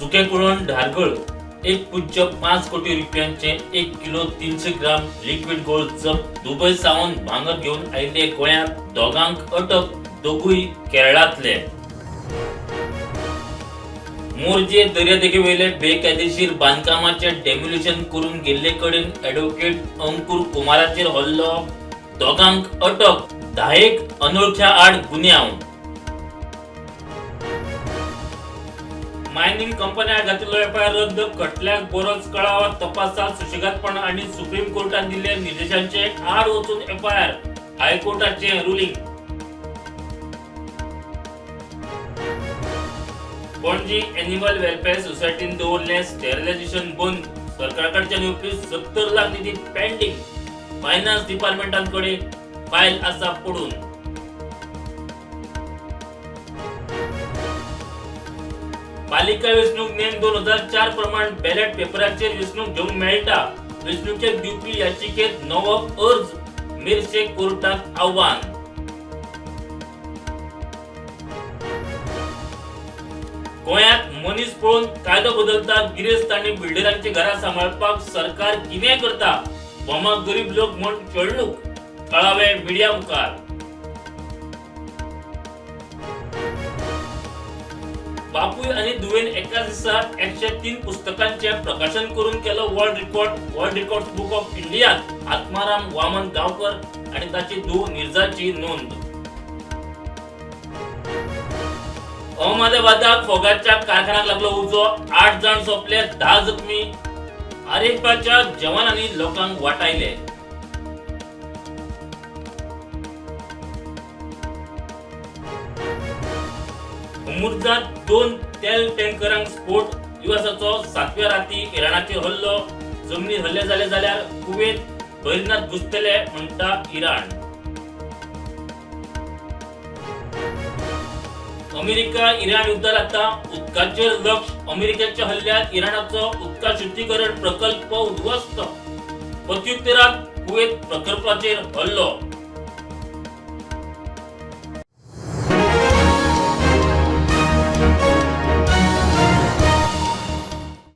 सुकेकुळण धारगळ 1.5 कोटी रुपयांचे 1 किलो 300 ग्राम liquid gold जप्त. दुबय सावन भांगर घेवन आयिल्ले गोंयांत दोगांक अटक, दोगूय केरळांतले. मोरजे दर्यादेगेवेले बेकायदेशीर बांदकामाचे डेमोलिशन करून गेल्ले कडेन ॲडव्होकेट अंकुर कुमाराचेर हल्लो, दोगांक अटक, 10 अनोळख्या आड गुन्यांव. मायनिंग कंपन्या घातिल्लो एफआयआर रद्द, खटल्याक बरोच कळाव, तपासात सुशेगादपण आनी सुप्रीम कोर्टान दिल्ल्या निर्देशांचे आड वचून एफआयआर, हायकोर्टाचे रुलिंग. पणजी एनिमल वेलफेअर सोसायटीन दवरलें स्टेरिलायझेशन बंद, सरकाराकडच्यान येवपी 70 लाख निधी पेंडिंग, फायनान्स डिपार्टमेंटाकडे फायल आसा पडून. पालिका वेंचणूक नेम 2004 प्रमाण बॅलेट पेपराचेर वेंचणूक घेवंक मेळटा. वेंचणुकेक दिवपी याचिकेत नवो अर्ज, मेरशे कोर्टात आव्हान. गोंयांत मनीस पळोवन कायदो बदलता, गिरेस्त आनी बिल्डरांची घरां सांबाळपाक सरकार कितेंय करता, बोमा गरीब लोक म्हूण छळणूक, थळावे मिडिया मुखार. बापूय आनी धुवेन एकाच दिसा 103 पुस्तकांचें प्रकाशन करून केलो world record. World record book of इंडियांत Atmaram Vaman Gaonkar आनी ताची धूव निर्जाची नोंद. अहमदाबादाक फोगाच्या कारखान्याक लागलो उजो, 8 जाण सोंपले, 10 जखमी. आरएफच्या जवानांनी लोकांक वाटायले. मुर्जात 2 तेल टँकरांक स्फोट. युएसाचो 7व्या राती इराणाचेर हल्लो. जमनीर हल्ले जाले जाल्यार कुवेत बहिर्नात घुसतले म्हणटा इराण. अमेरिका इराण युद्धात आता उदकाचेर लक्ष. अमेरिकेच्या हल्ल्यात इराणाचो उदका शुद्धीकरण प्रकल्प उद्ध्वस्त. प्रत्युत्तरात कुवेत प्रकल्पाचेर हल्लो.